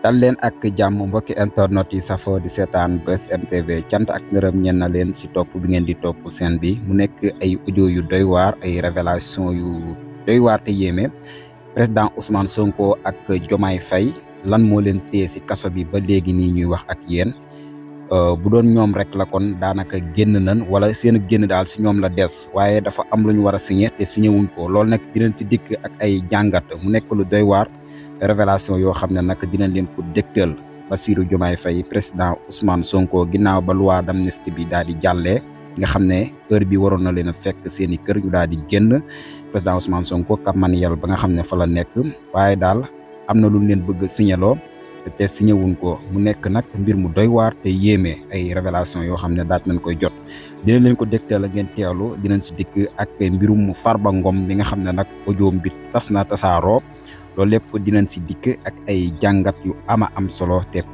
dal leen ak jàmm mbokki internet yi safo di seetaan Buzz M TV cant ak ngërëm ñeen na leen si topp bi ngeen di topp seen bi mu nekk ay audio yu doy waar ay révélation yu doy waar te yéeme président Ousmane Sonko ak Diomaye Faye lan moo leen téye si kaso bi ba léegi nii ñuy wax ak yéen bu doon ñoom rek la kon daanaka génn nañ wala seen génn daal si ñoom la des waaye dafa am lu ñu war a signé te signé wuñ ko loolu nag dinañ si dikk ak ay jàngat mu nekk lu doy waar révélation yoo xam ne nag dinañ leen ko dégtal Bassirou Diomaye Faye président Ousmane Sonko ginnaaw ba loi d'amnistie bi daal di jàllee nga xam ne heure bi waroon na leen a fekk seen i kër ñu daal di génn président Ousmane Sonko Cap Manuel ba nga xam ne fa la nekk waaye daal am na lu leen bëgg signaloo te signé wuñ ko mu nekk nag mbir mu doy waar te yéeme ay révélation yoo xam ne daal nañ koy jot dinañ leen ko dégtal ak ngeen teewlu dinañ si dikk ak mbirum Farba Ngom bi nga xam ne nag audio bi tas na tasaaroo loolu lépp dinañ si dikk ak ay jàngat yu ama am solo te